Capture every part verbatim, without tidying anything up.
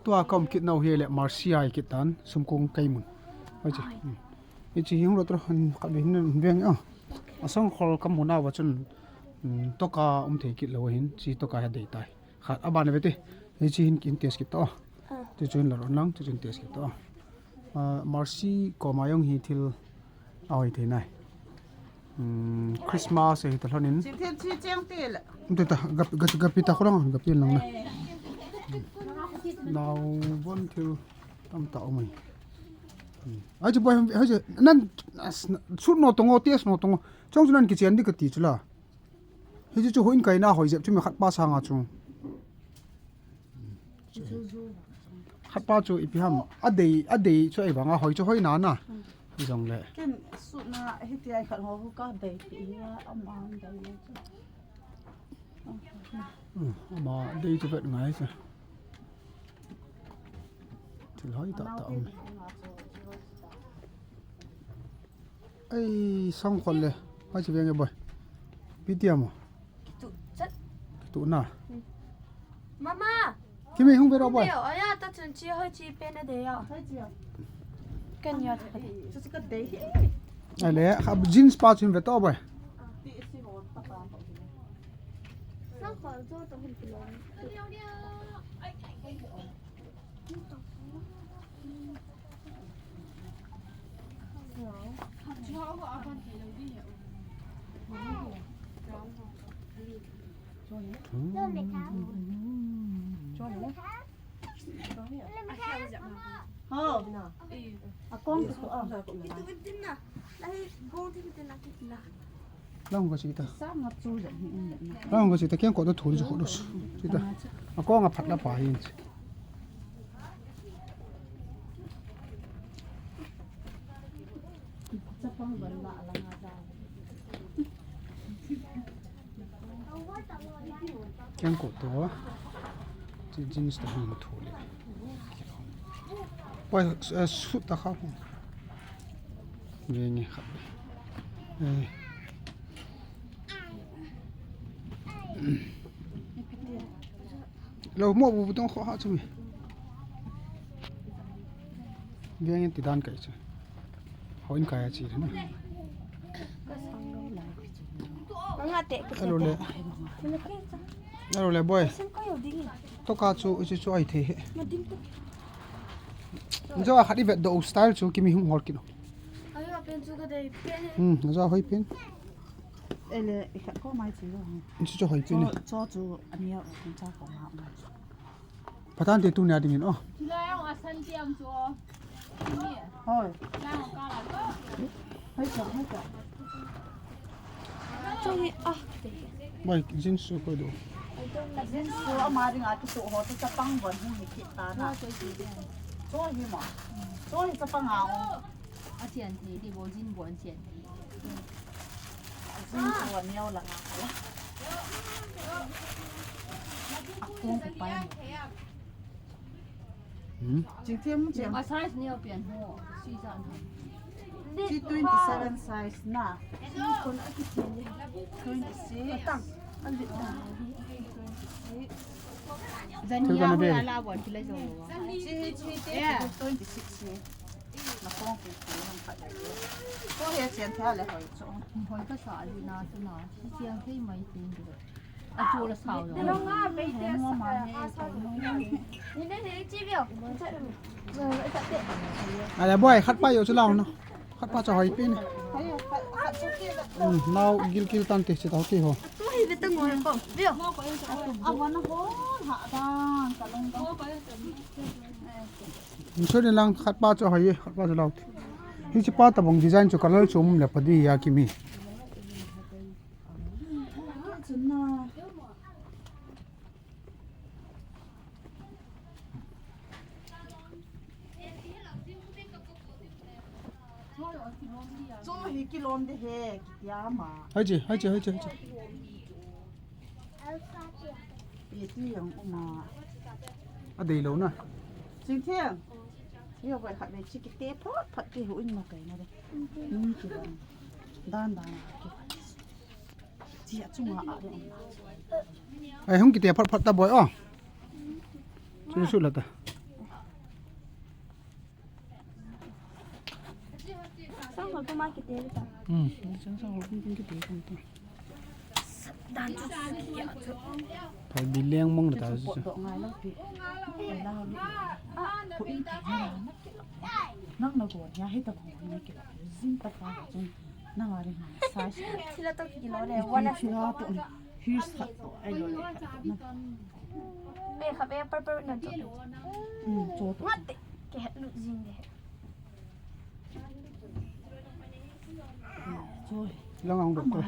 Tua ka um kit nau hi le Mercy a hi kit tan, Sumkung kei mun. Hoi chi. Hmm. Hichi hi hung lo tro, hin khat ve hin veng a. A sangkhol ka mu nauva chun, hmm, toka um thei kit lou hin, chi toka hi dei tai. Khat a ban ve te. Hichi hin kin test kit to. Ah. Chu chu hin la ron lang, chu chu hin test kit to. Ah, Mercy koma jong hi thil a hoi thei nai. Hmm, Christmas hi ta lhonin. Chingthem chi cheng ti le. Te ta, gap, gap, gapi ta kholang, gapi lang na. Hmm. Nau bon thil tam ta um ai. Hmm. Ai chu boy, ai chu, nan, as, sut no tongo, test no tongo. Chong chu nan kichen di kati chu la. Hichu chu hoi in kaina hoi jep chu mi khat pa sanga chu. Khat pa chu ipi ham. A dei, a dei chu ei vanga hoi chu hoi na na. Jong le. Ken sut na hiti ai khat ho ka dei ti a, ama dei le chu. Hmm, ama dei chu vet ngai chu. Thil hoi ta ta um. Ei, sangkhol le. Ai, chi veng e boy. Pi tia mo. Kitu chat. Kitu na. Hmm. Mama. Kimi hung ve ro boy. Leo, aya ta chun chi hoi chi pen a de ya. Ken ya ta. Chu chu ka de hi. Ai le, ha jeans pa chun ve to boy. Sangkhol jo to hun ti lo. Lang ko sita. Lang ko sita, keng ko to thun su ko dos. Sita. Ako nga phat la pa hin. Keng ko to. Chi jeans to hin thu le. Poi, eh, suit ta kha. Ve nge khat. Eh. Lo mo bu bu tong kho ha chu mi. Ve nge ti dan kai chu. Hoi in kai a chi na. Alo le. Alo le boy. Toka chu, chu, chu ai thei he. Jo a khat i vet do style chu kimi hung hol kino. Ayo, pen chu ka dei pen. Hmm, jo hoi pen. Ele, i khat ko mai chi lo. Chu chu hoi pen. Cho, cho chu ania o pen cha ko ma ma. Patan te tu nia dingin o. Hoi. Hoi cha, hoi cha. Chu hi a. Bai, jeans su ko do. Jeans su ama dinga kitu ho chu chapang von hung hi kit ta na. Chu hi ma. Chu hi chapang a o. A chian thei di bo, jean bo an chian thei. Jean bo an neo la nga. A kong ku pai. Hmm? Jing thiam mu chiam. A size neo pian ho. Si jan ho. Chi twenty seven size na. Twenty six. Zania ho la bon kila jo. Chi, chi te twenty six ni. Na kong ku ku hang khat. Ko he chian thei le hoi chu. Hoi ka sa di na chu na. Chiang thei mai tin du. A chu la sao lo. Ni ne ne chi bio. Ale boy, khat pa jo chu lao na. Khat pa cha hoi pi ni. Hmm, nau gil gil tan te chi tau ti ho. Tu hi ve ta ngoi ko. Bio. A bon ho ha dan ka long ko. Insur ni lang khat pa chu hoi, khat pa chu lao ti. Hichi pa tabang design chu color chu um le pa di ya kimi. Chu hi kilom de he, kitia ma. Hai chi, hai chi, hai chi, hai chi. Pi ti yang uma. A dei lo na. Jing thiam. Yo bai khat ve chi kite phot phot ti hu in ma kai na de. Ni ki dan dan ki. Chi a chunga a de. Ai hung kiti phat phat ta boy o. Chu su la ta. Tuma kiti ta. Hmm. Chang sa ho kin kin kiti kin ta. Dan chu ki ya chu. Phai bi leng mong ta chu. Pot do ngai lo pi. Ai la ho. Ko in ki na. Nang na go ya he ta ko na ki. Zin ta ka chu. Nang a ri ma sa. Sila to ki lo le. Wana sila to. Here's that. Ai lo le. Be kha be purple na to. Hmm, cho to. Ngat ke het lu zin de. Lang ang doktor.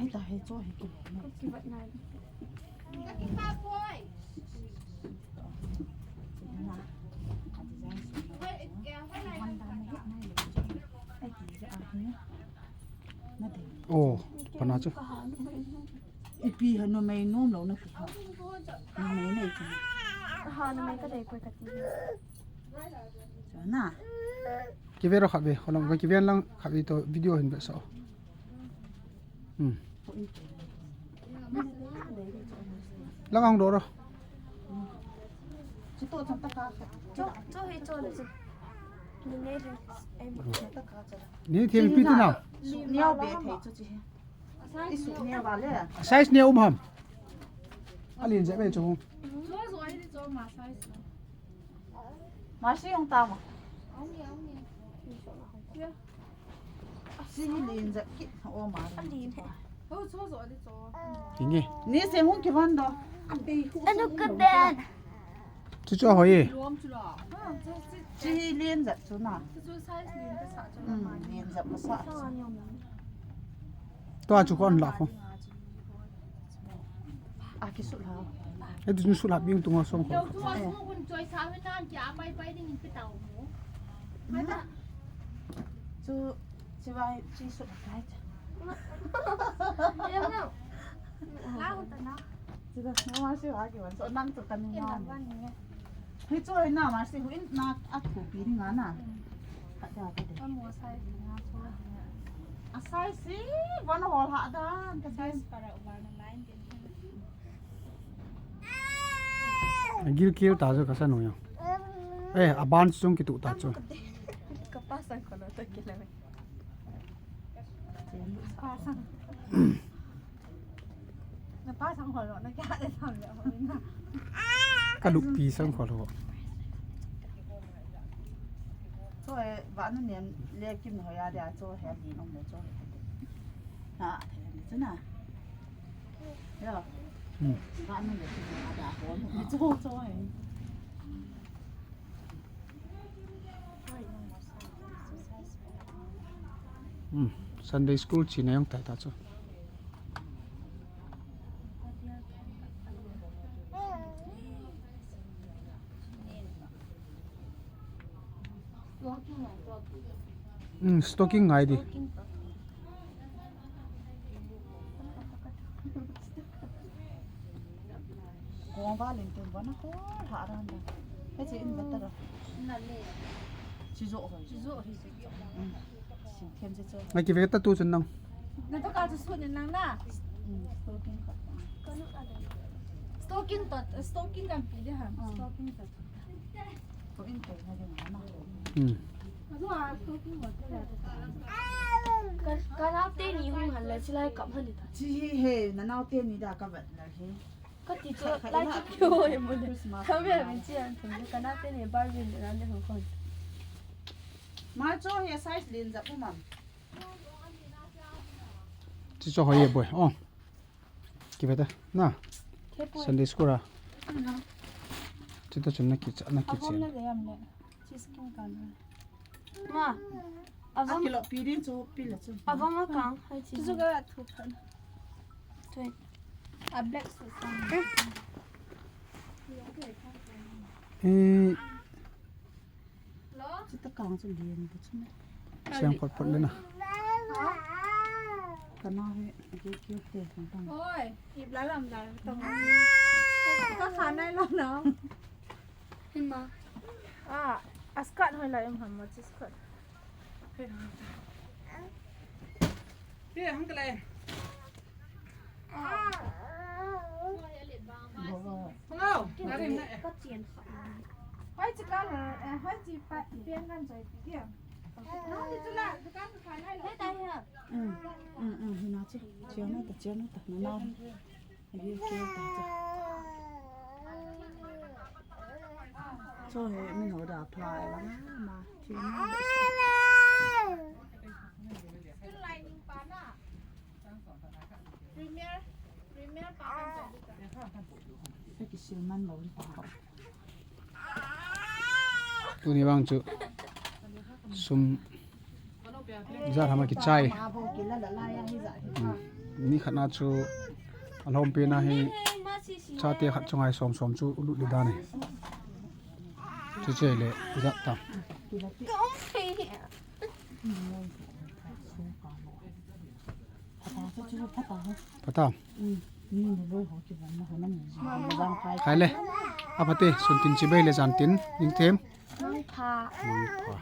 Oh, pana chu. Ipi hanu mai nom lo na pi ha. Numei nei chu. Ha, numei ka dei koi ka ti. Chana. Kive ro khatvei, holong ka kive lang khatvei to video hin ve so. Hmm. Lang ang do ro. Chu to chang ta ka. Cho, cho hi cho le chu. Ni ne hi. Em. Ni them pi tu na. Niau be thei chu chi. Size ne um ham. Alin je be chu. Masi ong tama. Si lin je ki o ma. Alin he. Inge. Ni se hung ki van do. Anu kadan. Chu chu hoi. Chi lin je chu na. Chu size lin ka sa chu. Lin je ka sa. Tua chu kon la ko. A ki sut la. E tu sut la bing tu nga som ko. Chu a su kun choi sa wi nan ki a pai pai ding in pe tau mo. Mai ta. Chu chi vai chi sut la kai. Em no. La ko ta na. Chu da no ma si wa ki wan so nang chu kan ni. Hi chu na ma si hu in na a thu pi ni nga na. Khat da ka de. Ka mo size na chu. A size si, van hol ha dan ka size para over na line din. Gil kil ta chu ka sa nu yo. Eh, a ban chung ki tu ta chu. Ka pa sang ko na to ki le. Pa sang. Na pa sang ho lo, na kya de sang le ho na. Ka lupi sang ho lo. Cho e, ba nu nem le kim ho ya dia cho he di nong le cho. Ha, the ni chu na. Yo. Hmm. Ba nu le kim ho ya dia ho. Cho cho e. Hmm, Sunday school china jong tai ta chu. Hmm, stocking ngai di. Kong ba len tun ba na ko ha ran da. He che in ba ta ra. Na le. Chi zo ho. Chi zo hi. Hmm. Sing them che cho. Ngai ki ve ta tu chun nang. Na to ka chu sun nang na. Hmm. Stocking ka. Stocking to, stocking kan pi de ha. Hmm. Stocking to. Ko in to na de na. Hmm. Ka, ka nao teni hung han le silai kap han ta. Chi he, na nao teni da ka vet la he. Ka ti chu lai chu kyo e mo le. Christmas. Ka ve min chi an thum ka nao teni Barbie le na le hung kon. Ma cho he size lin ja pu mam. Chi cho ho ye boy. Oh. Ki ve ta. Na. Sunday school a. Chi to chun na ki cha, na ki cha. Chi skin color. Ma. Avang. Kilo pi din chu pi la chu. Avang a kang hai chi. Chu ga thu phan. Tui. A black suit sang. Eh. Chu ta kang chu lien bu chu. Siang kot pot le na. Ka na he, ki ki te tang tang. Oi, ip la lam la tong. Ka kha nai lo na. Hima. Ah, a skirt hoi la em ham ma chi skirt. He hang ka le. Hello, ka ring na e. Hoi chi ka, eh, hoi chi pa, pian kan choi pi dia. Um, um, um, hina che. Chiang na ta, chiang na ta, na na. Video ke ta che. Cho he, min ho da apply la ma, ma. Chi na. Sa kisil man lo ri pa. Tuni vang chu sum ijat ham a kichai. Hmm. Ni khat na chu alhompi na hi chate khat chu ngai som som chu lut le dan e. Chu che le ijat ta. Pata. Khai le. Apate, sun tin chibai le jan tin, ning them. Mangpha. Mangpha.